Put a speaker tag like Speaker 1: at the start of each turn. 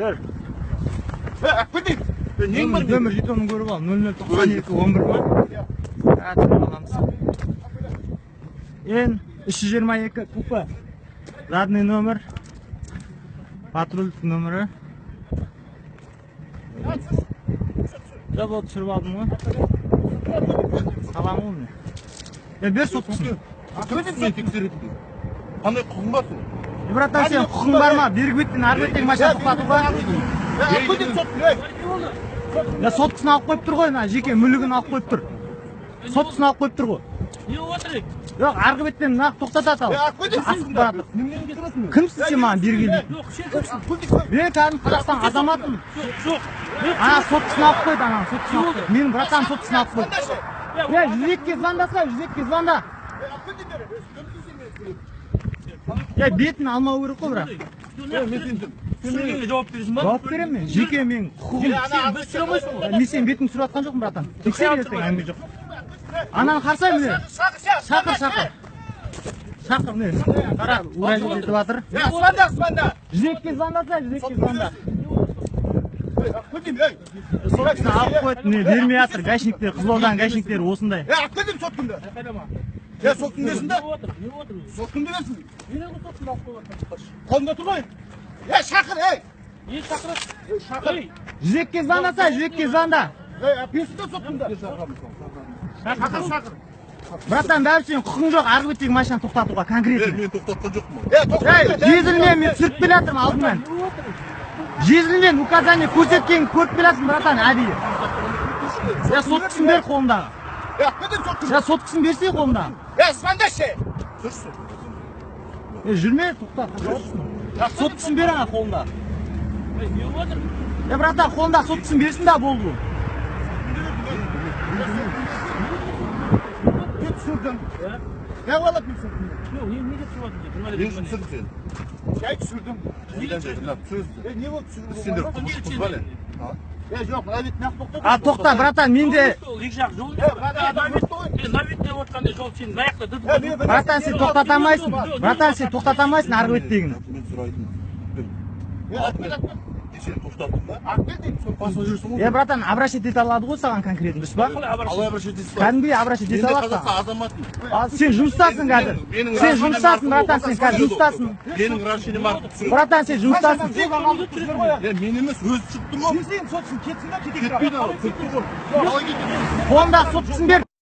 Speaker 1: Жүр.
Speaker 2: Алып кетейін. Нең бар?
Speaker 1: Нөмір жетонын көріп ал. 0092 11 ма? Түсіріп аламыз. Н 322 КП. Задний номер. Патрульдік нөмірі. Жоқ, болды, түсіріп алдым ғой. Салам ғой міне. Е, бер соткасын.
Speaker 2: Мен тексереді. Қандай құқың бар сенің?
Speaker 1: Е, братан, сен құқың бар ма? Бергі беттен арғы беттегі машина тоқтатуға?
Speaker 2: Алып кетейін сотканы.
Speaker 1: Я соткасын алып қойып тұр ғой, мына жеке мүлігін алып қойып тұр. Соткасын алып қойып тұр ғой.
Speaker 3: Не отыр?
Speaker 1: Жоқ, арғы беттен нақ тоқтатады ал.
Speaker 2: Алып кетейін.
Speaker 1: Асығып бара жатыр. Кімсің сен маған бері кел дейтін?
Speaker 3: Жоқ, сен кімсің?
Speaker 1: Мен кәдімгі Қазақстан азаматымын.
Speaker 3: Жоқ.
Speaker 1: Ана соткасын алып қойды, ана соткасын алып қойды. Менің братан соткасын алып қойды. Е, 102-ге звондаса, 102-ге звонда. Е, бетін алмау керек қой, бірақ.
Speaker 3: Түсіргенге жауап бересің ба?
Speaker 1: Жауап беремін мен. Жеке менің құқығым.
Speaker 3: Сен біз түсіре алмайсың ғой.
Speaker 1: Мен сенің бетіңді түсіріп жатқан жоқпын, братан. Тексер ертең, әңгіме жоқ. Ананы қарасай міне. Шақыр, шақыр. Шақыр міне. Қара, угрожать етіп жатыр.
Speaker 2: Звонда, звонда.
Speaker 1: 102-ге звондаса, 102-ге звонда.
Speaker 2: Алып кетейін, ей.
Speaker 1: Соткасын алып қойды, міне бермей жатыр. Гаишниктер, Қызылорданың гаишниктері осындай.
Speaker 2: Алып кетейін соткаңды. Е, соткаңды берсін да.
Speaker 3: Не отыр? Не отыр?
Speaker 2: Соткаңды берсін.
Speaker 3: Не соткаңды алып қойып жатыр?
Speaker 2: Қолыңда тұр ғой. Е, шақыр, ей.
Speaker 3: Не шақырады?
Speaker 2: Шақыр.
Speaker 3: Ей,
Speaker 1: 102-ге звондаса, 102-ге звонда.
Speaker 2: Ей, алып берсін да соткаңды. Шақыр, шақыр.
Speaker 1: Братан, бәрібір сенің құқың жоқ арғы беттегі машинаны тоқтатуға конкретно.
Speaker 4: Мен тоқтатқан жоқпын.
Speaker 2: Е, тоқта.
Speaker 1: Ей, жезлмен мен түсіріп келе жатырмын алдымнан. Жезлмен указание көрсеткенін көріп келе жатырмын, братан, әдейі. Я соткасын бер қолындағы.
Speaker 2: Е, алып кетейін соткаңды.
Speaker 1: Я соткасын берсей қолындағы.
Speaker 2: Е, звондашы.
Speaker 1: Е, жүрме, тоқта. Соткасын бер ана қолындағы.
Speaker 3: ей, не отыр?
Speaker 1: Е, братан, қолындағы соткасын берсін да болды.
Speaker 2: Мен түсірдім. Не алады мен соткаңды?
Speaker 3: Жоқ, не неге түсіріп жатыр?
Speaker 4: Не үшін түсірдің сен?
Speaker 2: Жай түсірдім.
Speaker 4: Жайдан жай, мына түсірсің.
Speaker 2: Е, не болды түсірдім?
Speaker 4: Сендер құқықпыз ба не?
Speaker 2: Е, жоқ, мына бет нақ тоқтат.
Speaker 1: А, тоқта, братан, менде
Speaker 3: Ол екі жақ жол.
Speaker 2: Е, мына адам өтті ғой.
Speaker 3: Е, мына бетте отқандай жол сен мына жақта
Speaker 2: Е, мен бір-
Speaker 1: Братан, сен тоқтата алмайсың. Братан, сен тоқтата алмайсың арғы беттегіні.
Speaker 4: Мен сұрайтын.
Speaker 2: Е, алып кет, алып кет.
Speaker 4: Мен сені тоқтаттым ба?
Speaker 2: Алып кет деймін соткаңды.
Speaker 4: Қасында жүрсің ғой.
Speaker 1: Е, братан, обращать ете алады ғой саған конкретно, дұрыс па?
Speaker 4: Қалай обращать етесің?
Speaker 1: Кәдімгідей обращать
Speaker 4: Мен
Speaker 1: ете
Speaker 4: де
Speaker 1: алады
Speaker 4: Қазақстан
Speaker 1: саған.
Speaker 4: азаматымын.
Speaker 1: Ал сен жұмыстасың қазір.
Speaker 4: Менің
Speaker 1: Сен
Speaker 4: разрешением
Speaker 1: жұмыстасың,
Speaker 4: арқылы
Speaker 1: братан, сен қазір жұмыстасың.
Speaker 4: Менің разрешением арқылы түсіреді.
Speaker 1: Братан, сен жұмыстасың.
Speaker 4: Е, мен емес, өзі шығып тұр ғой.
Speaker 2: Сен соткасын кетсін да кетейік.
Speaker 4: Кетпейді анау, кіріп тұр ғой. Қалай кетеді?
Speaker 1: Қолындағы соткасын бер.